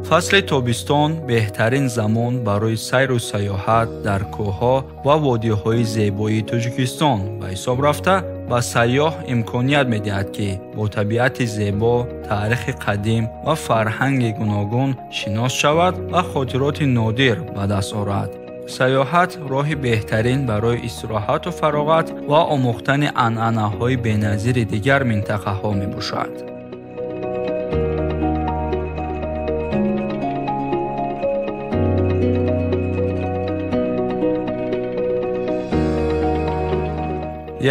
Фасли тобистон беҳтарин замон барои сайру сайёҳат дар кӯҳҳо ва водиҳои зебои Тоҷикистон ба ҳисоб рафта, ба сайёҳ имконият медиҳад, ки бо табиати зебо, таърихи қадим ва фарҳанги гуногун шинос шавад ва хотироти нодир ба даст орад. Сайёҳат роҳи беҳтарин барои истироҳату фароғат ва омӯхтани анъанаҳои беназири дигар минтақаҳо мебошад.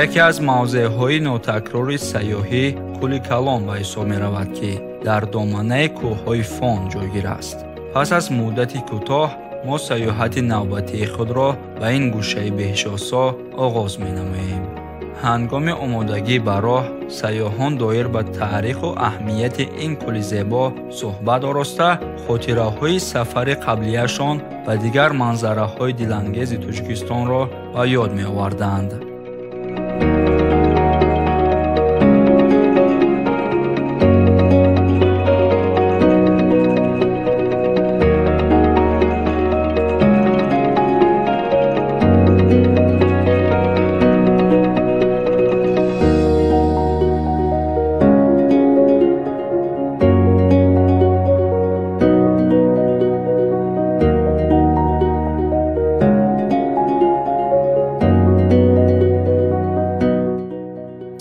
Яке аз мавзеъҳои нотакрори сайёҳӣ Кӯли Калон ба ҳисоб меравад, ки дар доманаи кӯҳҳои Фон ҷойгир аст. Пас аз муддати кӯтоҳ мо сайёҳати навбатии худро ба ин гӯшаи беҳишосо оғоз менамоем. Ҳангоми омодагӣ ба роҳ сайёҳон доир ба таъриху аҳамияти ин кӯли зебо суҳбат ороста, хотираҳои сафари қаблияшон ва дигар манзараҳои дилангези Тоҷикистонро ба ёд меоварданд.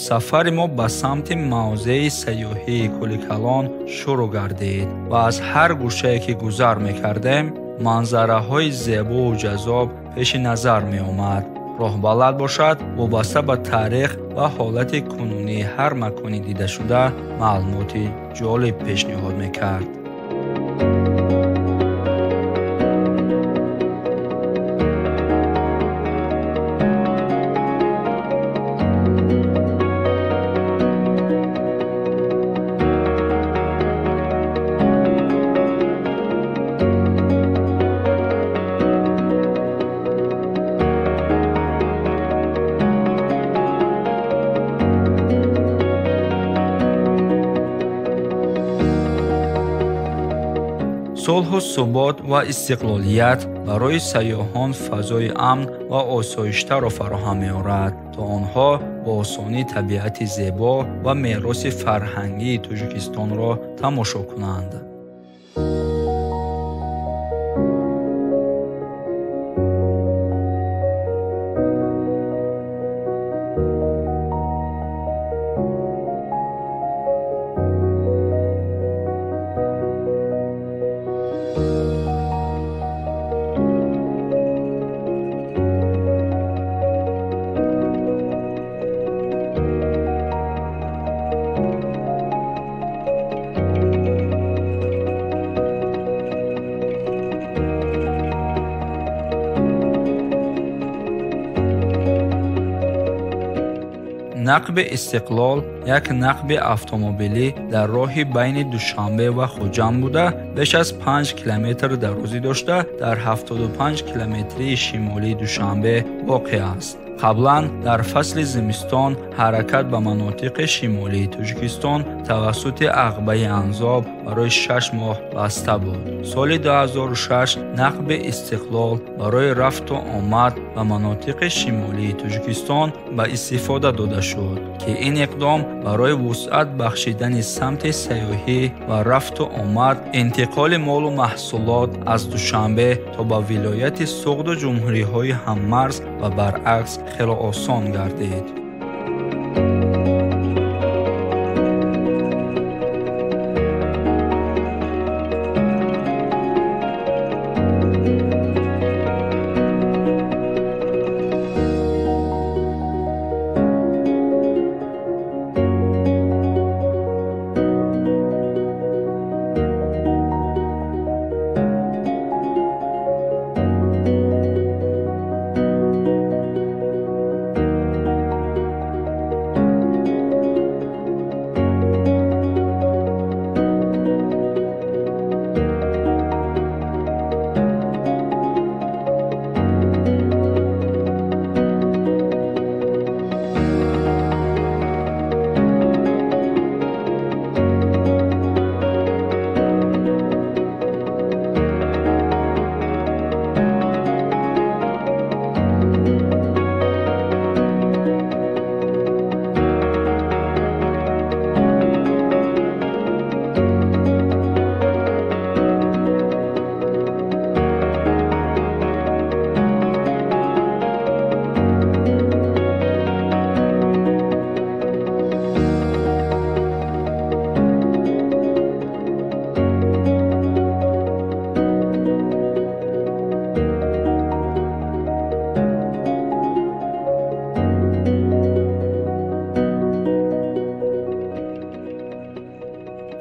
Сафари мо ба самти мавзеи сайёҳии Кӯли Калон шурӯъ гардид ва аз ҳар гӯшае ки гузар мекардем, манзараҳои зебову ҷаззоб пеши назар меомад. Роҳбалад бошад, вобаста ба таърих ва ҳолати кунунии ҳар макони дидашуда маълумоти ҷолиб пешниҳод мекард. Сулҳу субот ва истиқлолият барои сайёҳон фазои амн ва осоиштаро фароҳам меорад, то онҳо бо осонӣ табиати зебо ва мероси фарҳангии Тоҷикистонро тамошо кунанд. Нақби Истиқлол як нақби автомобилӣ дар роҳи байни Душанбе ва Хуҷанд буда, беш аз 5 километр дарозӣ дошта, дар 75 километрии шимолии Душанбе воқеъ аст. Қаблан дар фасли зимистон ҳаракат ба манотиқи шимолии Тоҷикистон тавассути Ағбаи Анзоб барои 6 моҳ баста буд. Соли 2006 нақби Истиқлол барои рафту омад ба манотиқи шимолии Тоҷикистон ба истифода дода шуд, ки ин иқдом барои вусъат бахшидани самти сайёҳӣ ва рафту омад, интиқоли молу маҳсулот аз Душанбе то ба вилояти Суғду ҷумҳуриҳои ҳаммарз ва баръакс хеле осон гардид.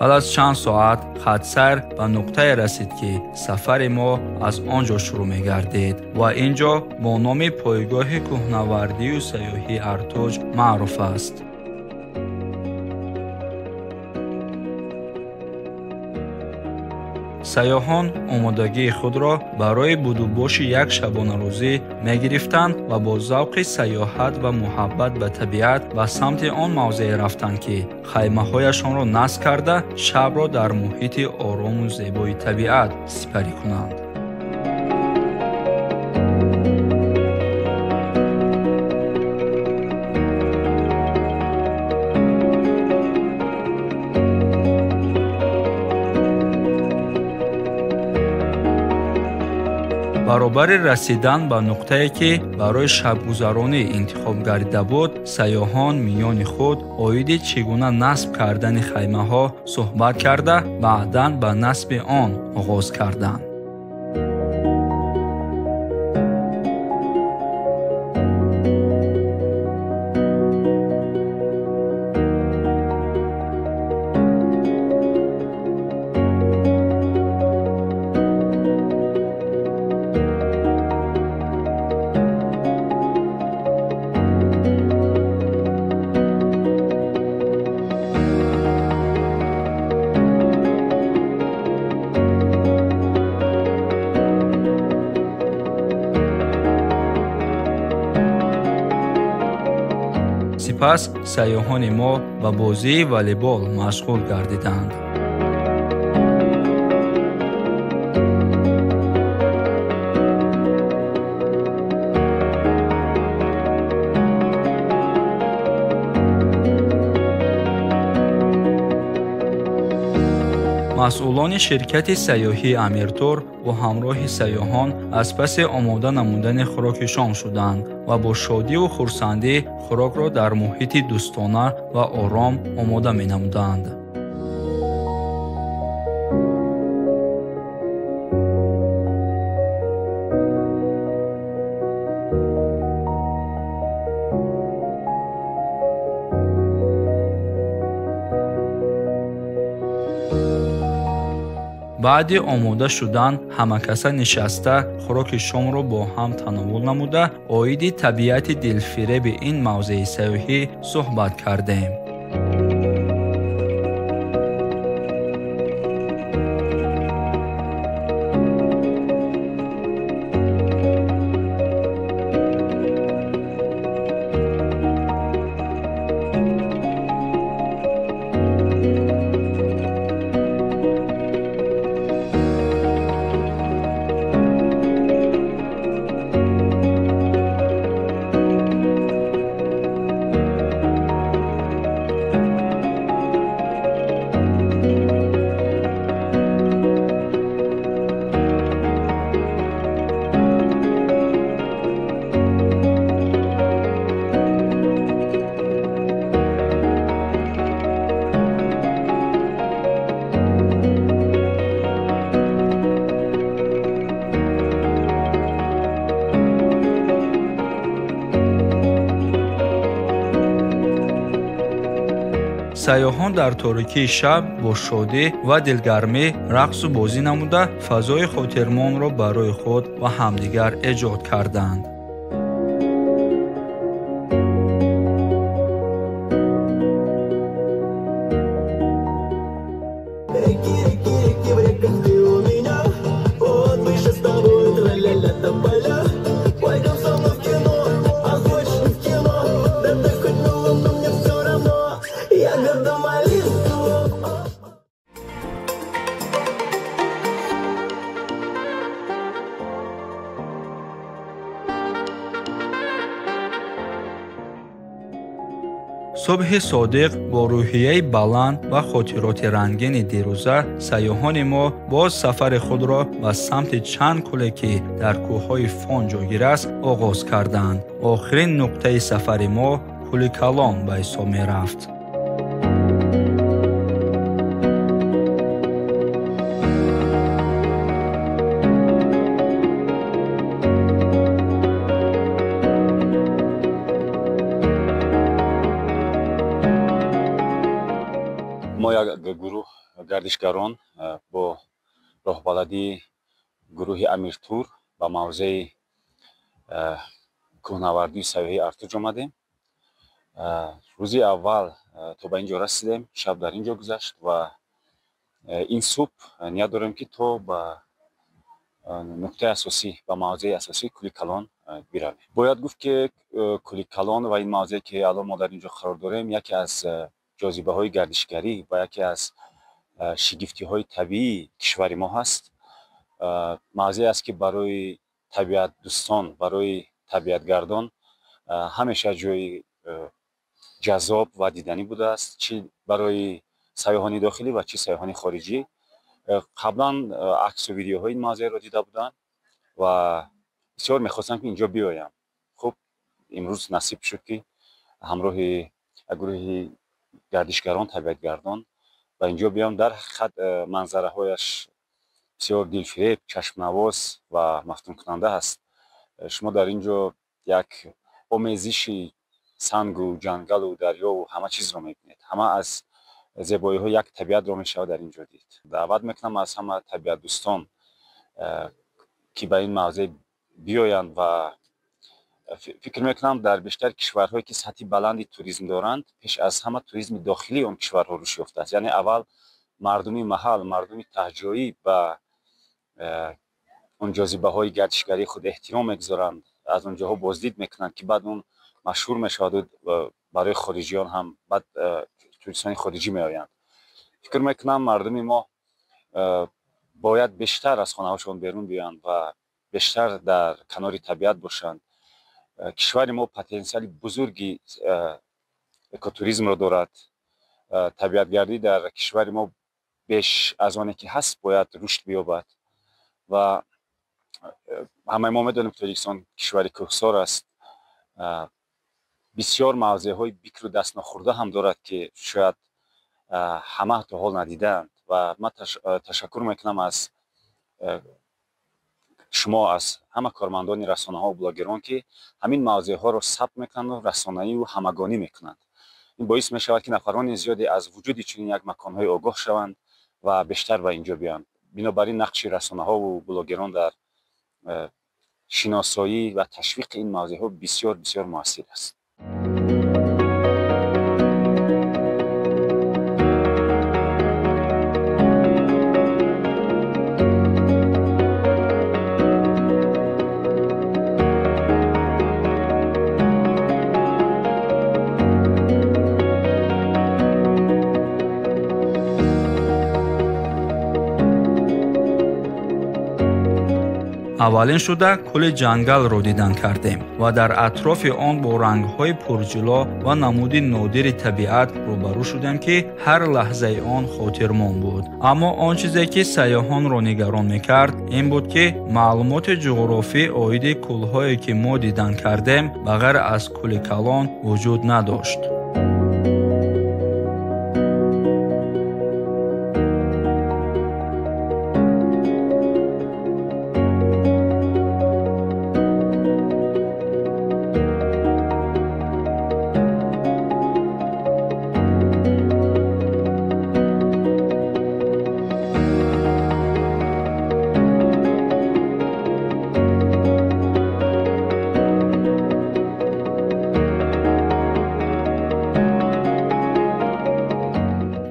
Баъд аз чанд соат хатсайр ба нуқтае расид, ки сафари мо аз он ҷо шурӯъ мегардид ва ин ҷо бо номи пойгоҳи кӯҳнавардию сайёҳии Артуҷ маъруф аст. Сайёҳон омодагии худро барои будубоши як шабонарӯзӣ мегирифтанд ва бо завқи сайёҳат ва муҳаббат ба табиат ба самти он мавзеъе рафтанд, ки хаймаҳояшонро насб карда шабро дар муҳити орому зебои табиат сипарӣ кунанд. Баробари расидан ба нуқтае, ки барои шабгузаронӣ интихоб гардида буд, сайёҳон миёни худ оиди чӣ гуна насб кардани хаймаҳо суҳбат карда, баъдан ба насби он оғоз карданд. Сипас сайёҳони мо ба бозии волейбол машғул гардиданд. Масъулони ширкати сайёҳии Амиртур бо ҳамроҳи сайёҳон аз паси омода намудани хӯроки шом шуданд ва бо шодиву хурсандӣ хӯрокро дар муҳити дӯстона ва ором омода менамуданд. Баъди омода шудан ҳамакаса нишаста хӯроки шомро бо ҳам тановул намуда, оиди табиати дилфиреби ин мавзеи сайёҳӣ суҳбат кардем. Сайёҳон дар торикии шаб бо шодӣ ва дилгармӣ рақсу бозӣ намуда, фазои хотирмонро барои худ ва ҳамдигар эҷод карданд. Субҳи содиқ бо рӯҳияи баланд ва хотироти рангини дирӯза сайёҳони мо боз сафари худро ба самти чанд кӯле, ки дар кӯҳҳои Фон ҷойгир аст, оғоз карданд. Охирин нуқтаи сафари мо кӯли Калон ба ҳисоб мерафт. Мо як гурӯҳ Гардишгарон бо роҳбаладии гурӯҳи Амиртур ба мавзеи кӯҳнавардии сайёҳии Артуҷ омадем. Рӯзи аввал то ба ин ҷо расидем, шаб дар ин ҷо гузашт ва ин субҳ ният дорем, ки то ба нуқтаи асосӣ, ба мавзеи асосии Кӯли Калон биравем. Бояд гуфт, ки Кӯли Калон ва ин мавзее, ки алон мо дар ин ҷо қарор дорем, яке аз ҷозибаҳои гардишгарӣ ва яке аз шигифтиҳои табиии кишвари мо ҳаст. Мавзее аст, ки барои табиатдӯстон, барои табиатгардон ҳамеша ҷои ҷаззоб ва диданӣ будааст, чӣ барои сайёҳони дохилӣ ва чӣ сайёҳони хориҷӣ. Қаблан аксу видеоҳои ин мавзеъро дида буданд ва бисёр мехостам, ки инҷо биёям. Хуб, имрӯз насиб шуд, ки ҳамроҳи гурӯҳи гардишгарон, табиатгардон ба инҷо биём. Дар ҳақиқат, манзараҳояш бисёр дилфиреб, чашмнавоз ва мафтункунанда ҳаст. Шумо дар ин ҷо як омезиши сангу ҷангалу дарёву ҳама чизро мебинед. Ҳама аз зебоиҳои як табиатро мешавад дар ин ҷо дид. Даъват мекунам аз ҳама табиатдӯстон, ки ба ин мавзеъ биёянд ва фикр мекунам, дар бештари кишварҳое, ки сатҳи баланди туризм доранд, пеш аз ҳама туризми дохилии он кишварҳо рушд ёфтааст. Яъне аввал мардуми маҳал, мардуми таҳҷоӣ ба он ҷозибаҳои гардишгарии худ эҳтиром мегузоранд, аз он ҷоҳо боздид мекунанд, ки баъд он машҳур мешаваду барои хориҷиён ҳам, баъд туристҳои хориҷӣ меоянд. Фикр мекунам, мардуми мо бояд бештар аз хонаҳошон берун биёянд ва бештар дар канори табиат бошанд. Кишвари мо потенсиали бузурги экотуризмро дорад. Табиатгардӣ дар кишвари мо беш аз оне ки ҳаст бояд рушд биёбад ва ҳамаи мо медонем, ки Тоҷикистон кишвари кӯҳсор аст. Бисёр мавзеъҳои бикру дастнохӯрда ҳам дорад, ки шояд ҳама то ҳол надидаанд. Ва ман ташаккур мекунам аз шумо, аз ҳама кормандони расонаҳо, блогерон, ки ҳамин мавзеъҳоро сабт мекунанду расонаиву ҳамагонӣ мекунанд. Ин боис мешавад, ки нафарони зиёде аз вуҷуди чунин як маконҳое огоҳ шаванд ва бештар ба инҷо биёянд. Бинобар ин, нақши расонаҳову блогерон дар шиносоӣ ва ташвиқи ин мавзеъҳо бисёр бисёр муассир аст. Аввалин шуда кӯли ҷангалро дидан кардем ва дар атрофи он бо рангҳои пурҷило ва намуди нодири табиат рӯбарӯ шудем, ки ҳар лаҳзаи он хотирмон буд. Аммо он чизе, ки сайёҳонро нигарон мекард, ин буд, ки маълумоти ҷуғрофӣ оиди кӯлҳое, ки мо дидан кардем, ба ғайр аз Кӯли Калон вуҷуд надошт.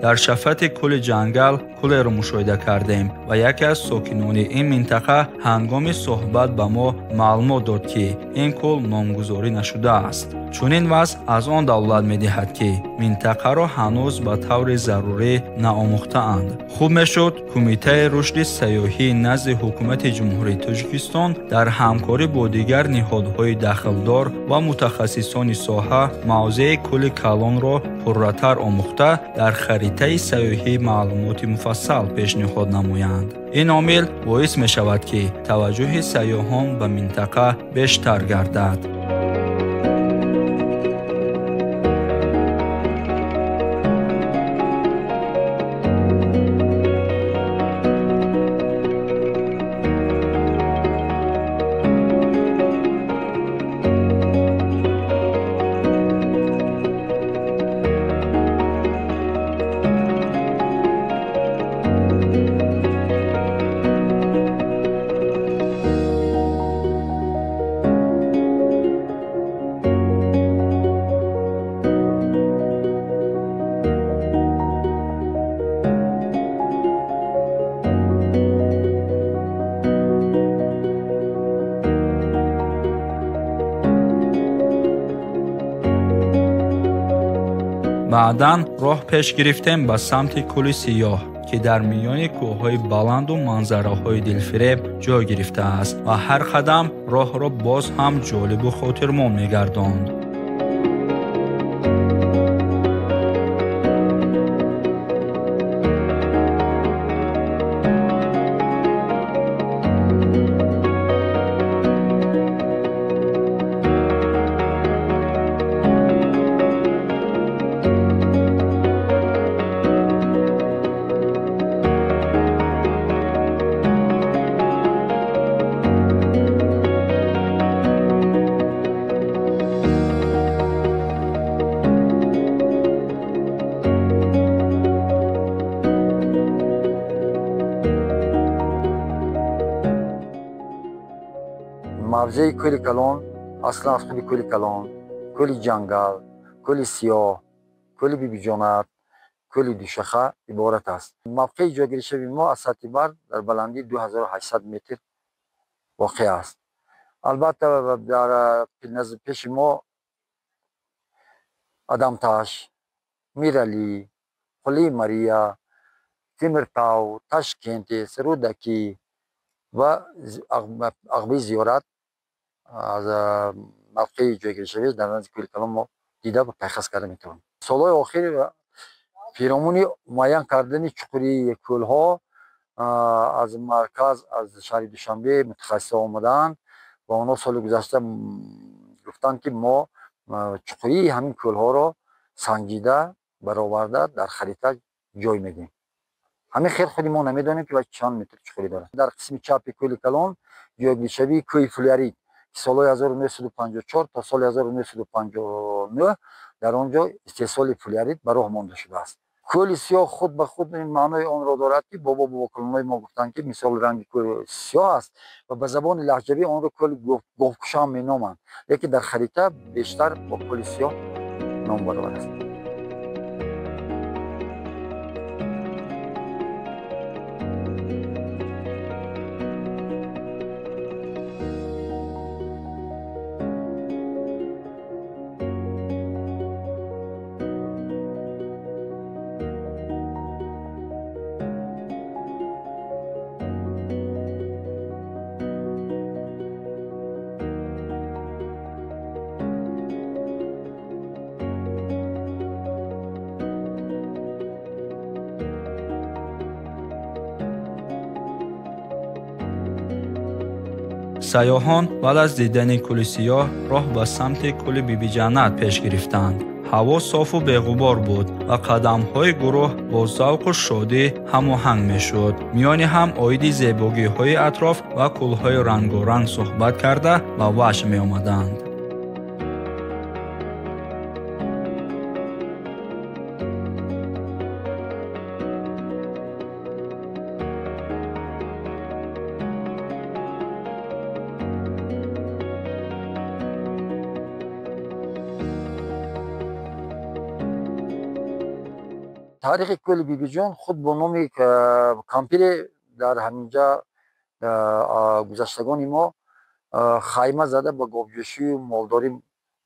Дар шафати кӯли ҷангал кӯлеро мушоҳида кардем ва яке аз сокинони ин минтақа ҳангоми суҳбат ба мо маълумот дод, ки ин кӯл номгузорӣ нашудааст. Чунин вазъ аз он давлат медиҳад, ки минтақаро ҳанӯз ба таври зарурӣ наомӯхтаанд. Хуб мешуд, Кумитаи рушди сайёҳии назди Ҳукумати Ҷумҳурии Тоҷикистон дар ҳамкорӣ бо дигар ниҳодҳои дахлдор ва мутахассисони соҳа мавзеи Кӯли Калонро пурратар омӯхта, дар харитаи сайёҳӣ маълумоти муфассал пешниҳод намоянд. Ин омил боис мешавад, ки таваҷҷӯҳи сайёҳон ба минтақа бештар гардад. Баъдан роҳ пеш гирифтем ба самти кӯли Сиёҳ, ки дар миёни кӯҳҳои баланду манзараҳои дилфиреб ҷой гирифтааст ва ҳар қадам роҳро боз ҳам ҷолибу хотирмон мегардонд. Мавзеи кӯли Калон аслан аз худи кӯли Калон, кӯли Ҷангал, кӯли Сиёҳ, кӯли Бибиҷонат, кӯли Душаха иборат аст. Мавқеи ҷойгиршавии мо аз сатҳи баҳр дар баландии 2800 метр воқеъ аст. Албатта, дар пеши мо Адамташ, Миралӣ, Қулии Мария, Темиртав, Ташкентес, Рӯдакӣ ва Ағбии Зиёрат аз мавқеи ҷойгиршавӣ дар назди кӯли Калон мо дида ва пайхас карда метавонем. Солҳои охир пиромуни муайян кардани чуқурии кӯлҳо аз марказ, аз шаҳри Душанбе мутахассисҳо омадаанд ва онҳо соли гузашта гуфтанд, ки мо чуқурии ҳамин кӯлҳоро санҷида бароварда дар харита ҷой медиҳем. Ҳамин хел худи мо намедонем, ки чанд метр чуқурӣ дорад. Дар қисми чапи кӯли Калон ҷойгиршавии кӯҳи Фулярит, ки солҳои 1954 то соли 1959 дар он ҷо истеҳсоли фулярит ба роҳ монда шудааст. Кӯли Сиёҳ худ ба худ маънои онро дорад, ки бобо бобокалонҳои мо гуфтанд, ки мисол ранги кӯл сиёҳ аст ва ба забони лаҳҷавӣ онро кӯли говкуша ҳам меноманд, лекин дар харита бештар бо кӯли Сиёҳ ном баровар аст. Сайёҳон баъд аз дидани кӯли Сиёҳ роҳ ба самти кӯли Бибиҷаннат пеш гирифтанд. Ҳаво софу беғубор буд ва қадамҳои гурӯҳ бо завқу шодӣ ҳамоҳанг мешуд. Миёни ҳам оиди зебогиҳои атроф ва кӯлҳои рангоранг суҳбат карда ба ваҷд меомаданд. Таърихи кӯли Бибиҷон худ бо номи кампире дар ҳаминҷа гузаштагони мо хайма зада ба говҷӯшию молдорӣ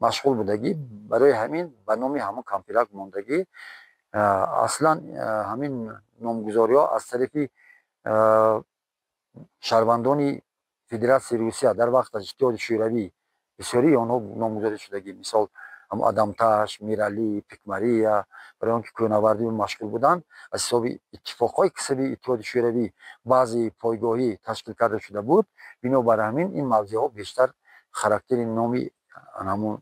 машғул будагӣ, барои ҳамин ба номи ҳамон кампирак мондагӣ. Аслан ҳамин номгузориҳо аз тарафи шаҳрвандони Федератсияи Русия дар вақташ Иттиҳоди Шӯравӣ бисёрии онҳо номгузорӣ шудагӣ, мисол Адамташ, Миралӣ, Пикмария, барои он ки кӯҳнавардӣ машғул буданд, аз ҳисоби иттифоқҳои касаби Иттиҳоди Шӯравӣ баъзе пойгоҳӣ ташкил карда шуда буд. Бинобар ҳамин ин мавзеъҳо бештар характери номи ҳамон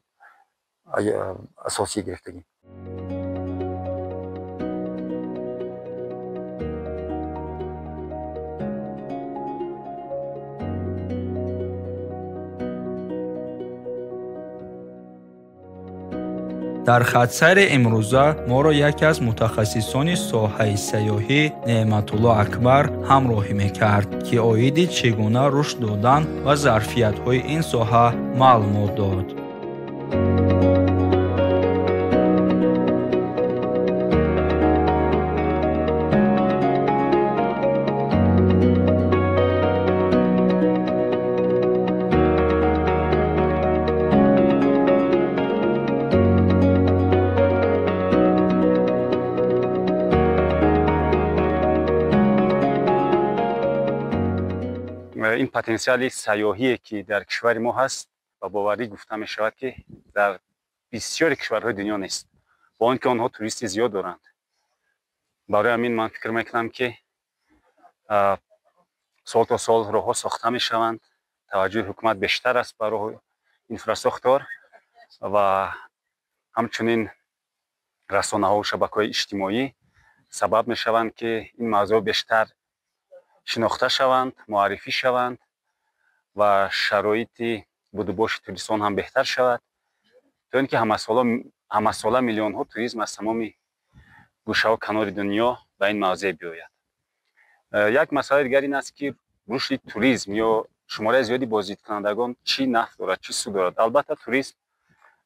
асосӣ гирифтагӣ. Дар хатсайри имрӯза моро яке аз мутахассисони соҳаи сайёҳӣ Неъматулло Акбар ҳамроҳӣ мекард, ки оиди чӣ гуна рушд додан ва зарфиятҳои ин соҳа маълумот дод. Потенсиали сайёҳие, ки дар кишвари мо ҳаст, ба боварӣ гуфта мешавад, ки дар бисёри кишварҳои дунё нест, бо он ки онҳо туристи зиёд доранд. Барои ҳамин ман фикр мекунам, ки сол то сол роҳҳо сохта мешаванд, таваҷҷӯҳи ҳукумат бештар аст ба роҳу инфрасохтор ва ҳамчунин расонаҳову шабакаҳои иҷтимоӣ сабаб мешаванд, ки ин мавзӯъ бештар шинохта шаванд, муаррифӣ шаванд ва шароити будубоши туристон ҳам беҳтар шавад, то ин ки ҳамасола миллионҳо туризм аз тамоми гӯшаву канори дунё ба ин мавзеъ биёяд. Як масъалаи дигар ин аст, ки рушди туризм ё шумораи зиёди боздидкунандагон чӣ нафъ дорад, чӣ суд дорад? Албатта, туризм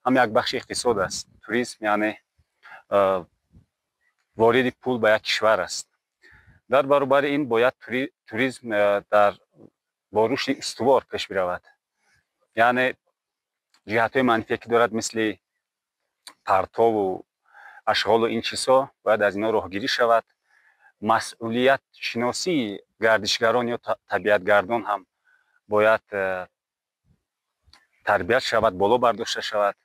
ҳам як бахши иқтисод аст. Туризм яъне вориди пул ба як кишвар аст. Дар баробари ин бояд туризм дар бо рушди устувор пеш биравад, яъне ҷиҳатҳои манфие, ки дорад, мисли партову ашғолу ин чизҳо, бояд аз инҳо роҳгирӣ шавад. Масъулиятшиносии гардишгарон ё табиатгардон ҳам бояд тарбият шавад, боло бардошта шавад,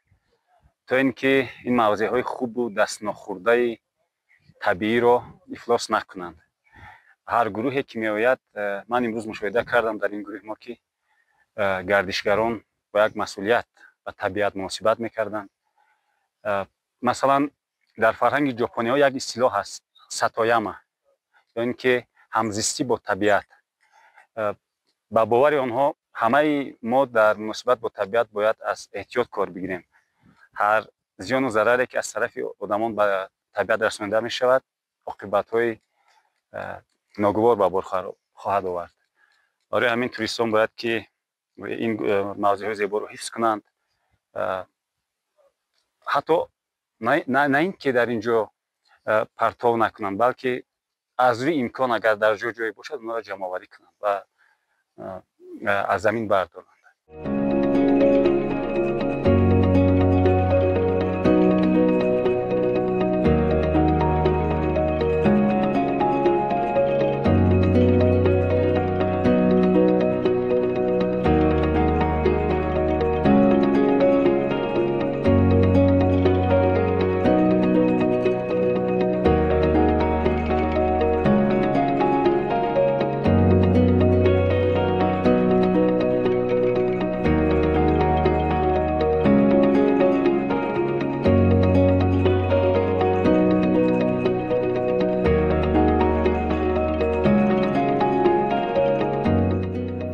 то ин ки ин мавзеъҳои хубу дастнохӯрдаи табииро ифлос накунанд. Ҳар гурӯҳе ки меояд, ман имрӯз мушоҳида кардам дар ин гурӯҳи мо, ки гардишгарон бо як масъулият ба табиат муносибат мекарданд. Масалан, дар фарҳанги ҷопониҳо як истилоҳ ҳаст, сатояма, ё ин ки ҳамзистӣ бо табиат. Ба бовари онҳо, ҳамаи мо дар муносибат бо табиат бояд аз эҳтиёт кор бигирем. Ҳар зиёну зараре, ки аз тарафи одамон ба табиат расонида мешавад, оқибатҳои ногувор ба бор хоҳад овард. Барои ҳамин туристон бояд ки ин мавзеъҳои зеборо ҳифз кунанд, ҳатто на ин ки дар ин ҷо партов накунанд, балки аз рӯи имкон, агар дар ҷо ҷое бошад, онҳоро ҷамъоварӣ кунанд ва аз замин бардоранд.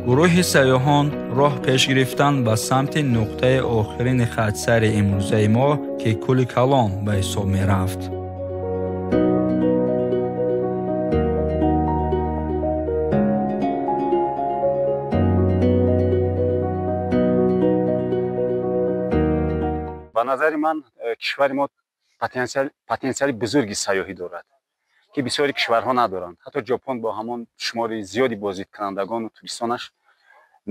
Гурӯҳи сайёҳон роҳ пеш гирифтанд ба самти нуқтаи охирини хатсайри имрӯзаи мо, ки Кӯли Калон ба ҳисоб мерафт. Ба назари ман, кишвари мо потенсиали бузурги сайёҳӣ дорад, ки бисёри кишварҳо надоранд. Ҳатто Ҷопон бо ҳамон шумори зиёди боздидкунандагону туристонаш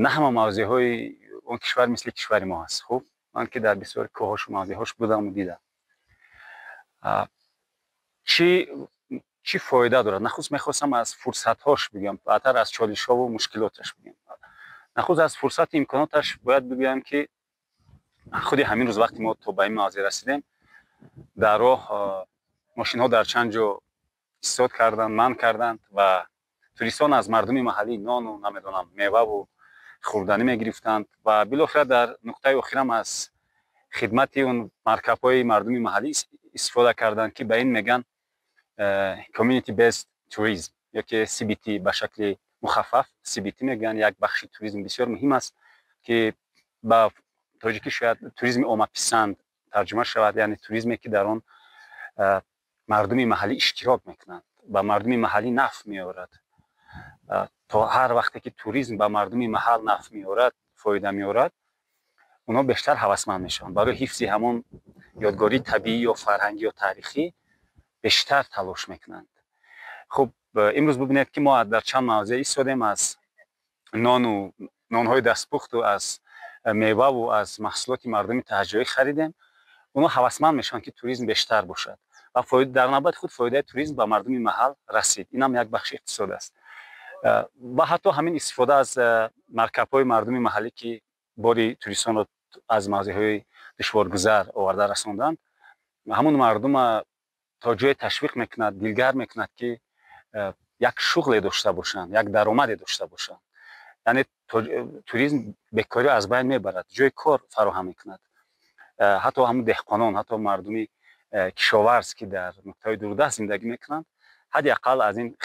на ҳама мавзеъҳои он кишвар мисли кишвари мо ҳаст. Хуб, ман ки дар бисёри кӯҳошу мавзеъҳош будаму дидам. Чӣ фоида дорад? Нахуст мехостам аз фурсатҳош бигӯям, баъдтар аз чолишҳову мушкилоташ бигӯям. Нахуст аз фурсату имконоташ бояд бигӯям, ки худи ҳамин рӯз, вақте мо то ба ин мавзеъ расидем, дар роҳ мошинҳо дар чанд ҷо истод карданд, манъ карданд ва туристон аз мардуми маҳаллӣ нону, намедонам, меваву хӯрданӣ мегирифтанд ва билохира дар нуқтаи охирам аз хидмати он маркабҳои мардуми маҳаллӣ истифода карданд, ки ба ин мегӯянд community based tourism ё ки CBT, ба шакли мухаффаф CBT мегӯянд. Як бахши туризм бисёр муҳим аст, ки ба тоҷикӣ шояд туризми оммаписанд тарҷума шавад, яъне туризме, ки дар он мардуми маҳаллӣ иштирок мекунанд, ба мардуми маҳаллӣ нафъ меорад. То ҳар вақте ки туризм ба мардуми маҳал нафъ меорад, фоида меорад, онҳо бештар ҳавасманд мешаванд, барои ҳифзи ҳамон ёдгории табиӣ ё фарҳангӣ ё таърихӣ бештар талош мекунанд. Хуб, имрӯз бибинед, ки мо дар чанд мавзеъ истодем, аз нону нонҳои дастпухту аз меваву аз маҳсулоти мардуми таҳаҷҷоӣ харидем. Онҳо ҳавасманд мешаванд, ки туризм бештар бошад ва дар навбати худ фоидаи туризм ба мардуми маҳал расид. Инам як бахши иқтисод аст. Ва ҳатто ҳамин истифода аз Маркабҳои мардуми маҳаллӣ, ки бори туристонро аз мавзеъҳои душворгузар оварда расонданд, ҳамун мардума то ҷое ташвиқ мекунад, дилгарм мекунад, ки як шуғле дошта бошанд, як даромаде дошта бошанд. Яъне туризм бекориро аз байн мебарад, ҷои кор фароҳам мекунад. Ҳатто ҳамун деҳқонон, ҳатто мардуми кишоварз, ки дар нуқтаҳои дурдаст зиндагӣ мекунанд, ҳадди ақал аз ин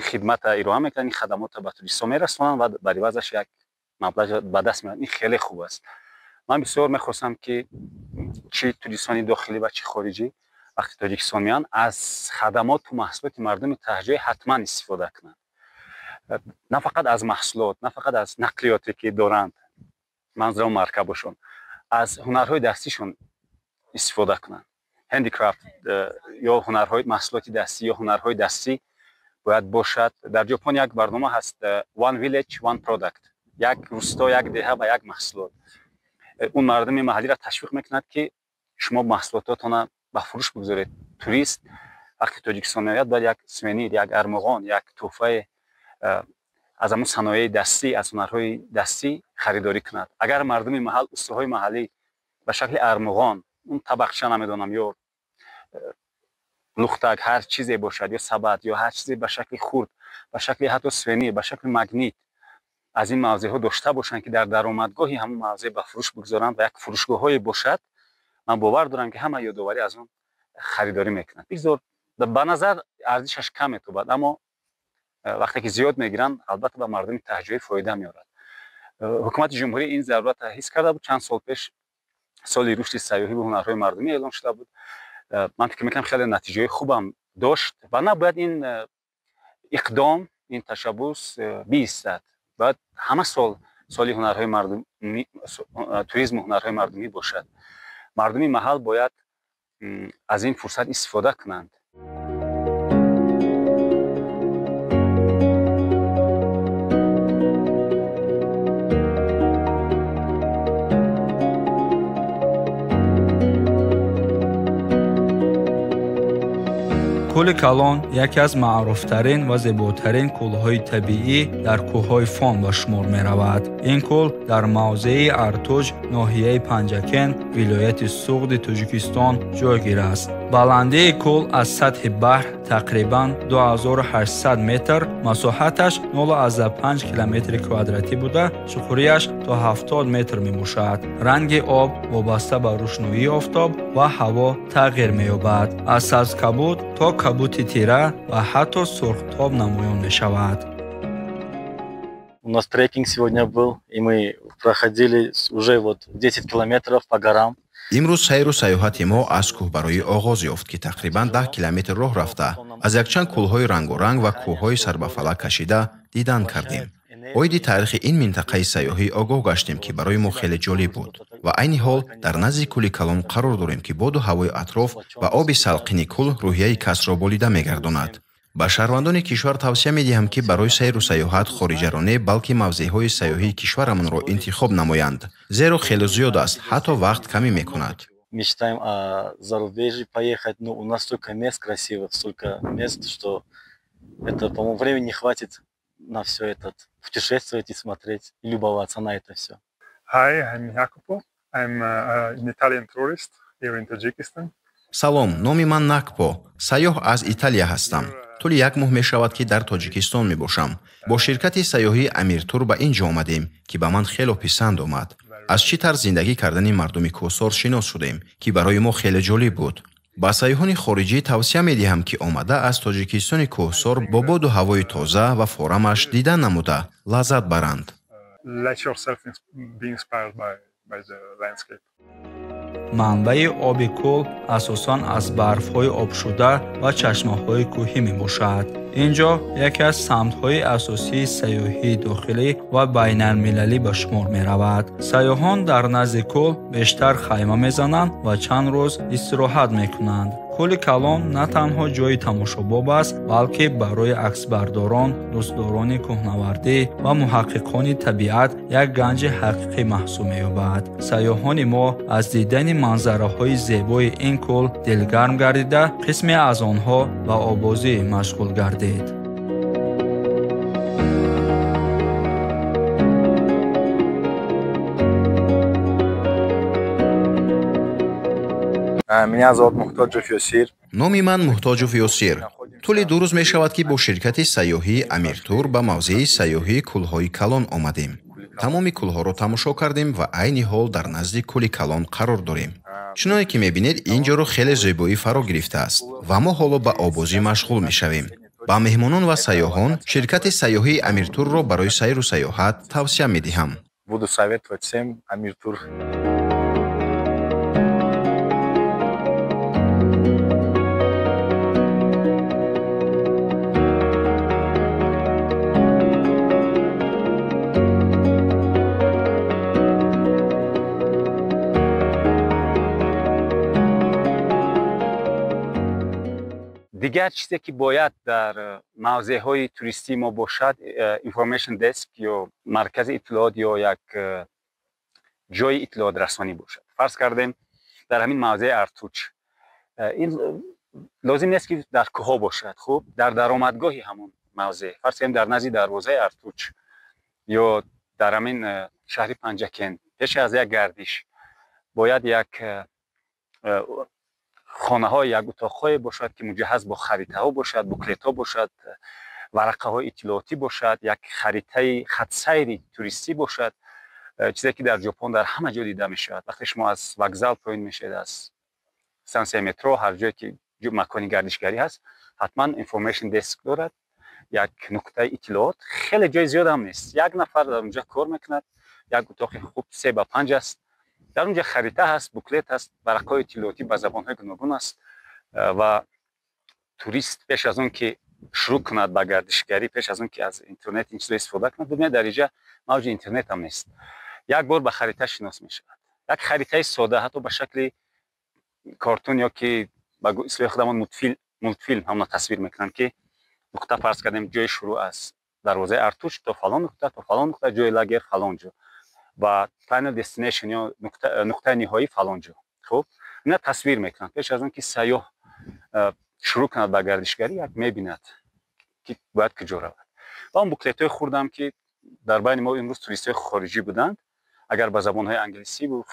хидмата ироа мекунанд, ин хадамотро ба туристҳо мерасонанд ва бар ивазаш як маблағ ба даст меоранд. Ин хеле хуб аст. Ман бисёр мехостам, ки чӣ туристони дохилӣ ва чӣ хориҷӣ вақти Тоҷикистон меоянд, аз хадамоту маҳсулоти мардуми таҳҷоӣ ҳатман истифода кунанд. На фақат аз маҳсулот, на фақат аз нақлиёте, ки доранд, манзурам маркабошон, аз ҳунарҳои дастишон истифода кунанд. Handicraft ё ҳунарҳои маҳсулоти дастӣ ё ҳунарҳои дастӣ бояд бошад. Дар Ҷопон як барнома ҳаст, One Village One Product, як рӯсто, як деҳа ва як маҳсулот. Он мардуми маҳаллиро ташвиқ мекунад, ки шумо маҳсулототонро ба фурӯш бигузоред. Турист вақти Тоҷикистон меояд, бояд як сувенир, як армуғон, як тӯҳфае аз ҳамун санояи дастӣ, аз ҳунарҳои дастӣ харидорӣ кунад. Агар мардуми маҳал, устоҳои маҳаллӣ ба шакли армуғон, он табақча намедонам, ё лухтак, ҳар чизе бошад, ё сабад, ё ҳар чизе ба шакли хурд, ба шакли ҳатто сувенир, ба шакли магнит аз ин мавзеъҳо дошта бошанд, ки дар даромадгоҳи ҳамун мавзеъ ба фурӯш бигузоранд ва як фурӯшгоҳҳое бошад, ман бовар дорам, ки ҳама ёдоварӣ аз он харидорӣ мекунанд. Бигзор ба назар арзишаш кам метобад, аммо вақте ки зиёд мегиранд, албатта ба мардуми таҳҷоӣ фоида меорад. Ҳукумати ҷумҳурӣ ин заруратро ҳис карда буд. Чанд сол пеш соли рушди сайёҳӣ ва ҳунарҳои мардумӣ эълон шуда буд. Ман фикр мекунам, хеле натиҷаҳои хубам дошт ва набояд ин иқдом, ин ташаббус биистад. Бояд ҳама сол соли ҳунарҳои мардумӣ, туризму ҳунарҳои мардумӣ бошад. Мардуми маҳал бояд аз ин фурсат истифода кунанд. Кӯли Калон яке аз маъруфтарин ва зеботарин кӯлҳои табиӣ дар кӯҳҳои Фон ба шумор меравад. Ин кӯл дар мавзеи Артуҷ, ноҳияи Панҷакент, вилояти Суғди Тоҷикистон ҷойгир аст. Баландии кӯл аз сатҳи баҳр тақрибан 2800 метр, масоҳаташ 0,5 километри квадратӣ буда, чуқурияш то 70 метр мебошад. Ранги об вобаста ба рӯшноии офтоб ва ҳаво тағйир меёбад. Аз сабзкабуд то кабути тира ва ҳатто сурхтоб намоён мешавад. У нас трекинг сегодня был, и мы проходили уже вот 10 километров по горам. Имрӯз сайру сайёҳати мо аз кӯҳбароӣ оғоз ёфт, ки тақрибан 10 километр роҳ рафта, аз якчанд кӯлҳои рангоранг ва кӯҳҳои сарбафалак кашида дидан кардем. Оиди таърихи ин минтақаи сайёҳӣ огоҳ гаштем, ки барои мо хеле ҷолиб буд. Ва айни ҳол дар назди кӯли Калон қарор дорем, ки боду ҳавои атроф ва оби салқини кӯл рӯҳияи касро болида мегардонад. Ба шаҳрвандони кишвар тавсия медиҳам, ки барои сайру сайёҳат хориҷаро не, балки мавзеъҳои сайёҳии кишварамонро интихоб намоянд, зеро хеле зиёд аст, ҳатто вақт камӣ мекунад. Мечтаем о зарубежье поехать, но у нас столько мест красивых, столько мест, что это, по-моему, времени не хватит на все это путешествовать и смотреть, и любоваться на это все. Hi, I'm Jacopo. I'm an Italian tourist here in Tajikistan. Салом, номи ман Накпо, сайёҳ аз Италия ҳастам. Тӯли як моҳ мешавад, ки дар Тоҷикистон мебошам. Бо ширкати сайёҳии Амиртур ба ин ҷо омадем, ки ба ман хело писанд омад. Аз чӣ тарз зиндагӣ кардани мардуми кӯҳсор шинос шудем, ки барои мо хеле ҷолиб буд. Ба сайёҳони хориҷӣ тавсия медиҳам, ки омада аз Тоҷикистони кӯҳсор бо боду ҳавои тоза ва форамаш дидан намуда, лаззат баранд. Let yourself be inspired by the landscape. Манбаи оби кӯл асосан аз барфҳои обшуда ва чашмаҳои кӯҳӣ мебошад. Ин ҷо яке аз самтҳои асосии сайёҳии дохилӣ ва байналмилалӣ ба шумор меравад. Сайёҳон дар назди кӯл бештар хайма мезананд ва чанд рӯз истироҳат мекунанд. Кӯли Калон на танҳо ҷойи тамошобоб аст, балки барои аксбардорон, дӯстдорони кӯҳнавардӣ ва муҳаққиқони табиат як ганҷи ҳақиқӣ маҳсуб меёбад. Сайёҳони мо аз дидани манзараҳои зебои ин кӯл дилгарм гардида, қисме аз онҳо ба оббозӣ машғул гардид. Меня зовут Мухтоджев Ёсир. Номи ман Муҳтоҷов Ёсир. Тӯли 2 рӯз мешавад, ки бо ширкати сайёҳии Амиртур ба мавзеи сайёҳии кӯлҳои калон омадем. Тамоми кӯлҳоро тамошо кардем ва айни ҳол дар назди кӯли калон қарор дорем. Чуноне ки мебинед, ин ҷоро хеле зебоӣ фаро гирифтааст ва мо ҳоло ба обозӣ машғул мешавем. Ба меҳмонон ва сайёҳон ширкати сайёҳии Амиртурро барои сайру сайёҳат тавсия медиҳам. Буду советовать всем Амиртур. Дигар чизе ки бояд дар мавзеъҳои туристии мо бошад, information desk ё маркази иттилоот ё як ҷои иттилоотрасонӣ бошад. Фарз кардем, дар ҳамин мавзеи Артуч ин лозим нест, ки дар кӯҳҳо бошад. Хуб, дар даромадгоҳи ҳамон мавзеъ, фарз кардем, дар назди дарвозаи Артуч ё дар ҳамин шаҳри Панҷакент, пеш аз як гардиш бояд як хонаҳо, як утоқҳое бошад, ки муҷаҳҳаз бо харитаҳо бошад, буклетҳо бошад, варақаҳои иттилоотӣ бошад, як харитаи хатсайри туристӣ бошад, чизе ки дар Ҷопон дар ҳама ҷо дида мешавад. Вақте шумо аз вокзал поин мешавед, аз стансияи метро, ҳар ҷое ки макони гардишгарӣ ҳаст, ҳатман information desk дорад, як нуқтаи иттилоот. Хеле ҷои зиёд ҳам нест, як нафар дар онҷа кор мекунад, як утоқи хуб 3 ба 5 аст. Дар онҷа харита ҳаст, буклет ҳаст, варақаҳои иттилоотӣ ба забонҳои гуногун аст ва турист пеш аз он ки шурӯъ кунад ба гардишгарӣ, пеш аз он ки аз интернет ин чизро истифода кунад, бибинед, дар инҷа мавҷи интернет ҳам нест, як бор ба харита шинос мешавад. Як харитаи сода, ҳатто ба шакли картун ё ки ба истилоҳи худамон мультфилм ҳамона тасвир мекунанд, ки нуқта, фарз кардем, ҷои шурӯъ аз дарвозаи Артуч то фалон нуқта, то фалон нуқта, ҷои лагер фалон ҷо ва final destination ё нуқтаи ниҳоӣ фалон ҷо. Хуб, ина тасвир мекунанд. Пеш аз он ки сайёҳ шурӯъ кунад ба гардишгарӣ, як мебинад, ки бояд куҷо равад. Ва он буклетҳои хурдам, ки дар байни мо имрӯз туристҳои хориҷӣ буданд, агар ба забонҳои англисиву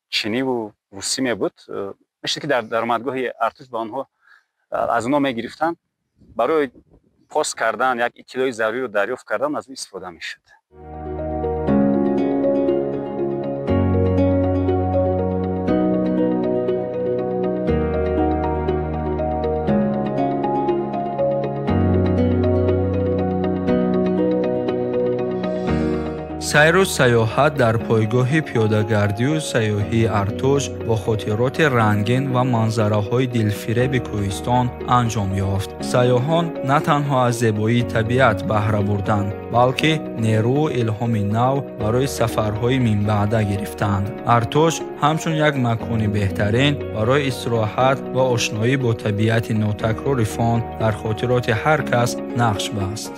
чиниву русӣ мебуд, мешуд, ки дар даромадгоҳи Артуч ба онҳо аз онҳо мегирифтанд, барои пос кардан, як иттилои заруриро дарёфт кардан аз он истифода мешуд. Сайру сайёҳат дар пойгоҳи пиёдагардию сайёҳии Артуч бо хотироти рангин ва манзараҳои дилфиреби кӯҳистон анҷом ёфт. Сайёҳон на танҳо аз зебоии табиат баҳра бурданд, балки нерӯу илҳоми нав барои сафарҳои минбаъда гирифтанд. Артуч ҳамчун як макони беҳтарин барои истироҳат ва ошноӣ бо табиати нотакрори фон дар хотироти ҳар кас нақш баст.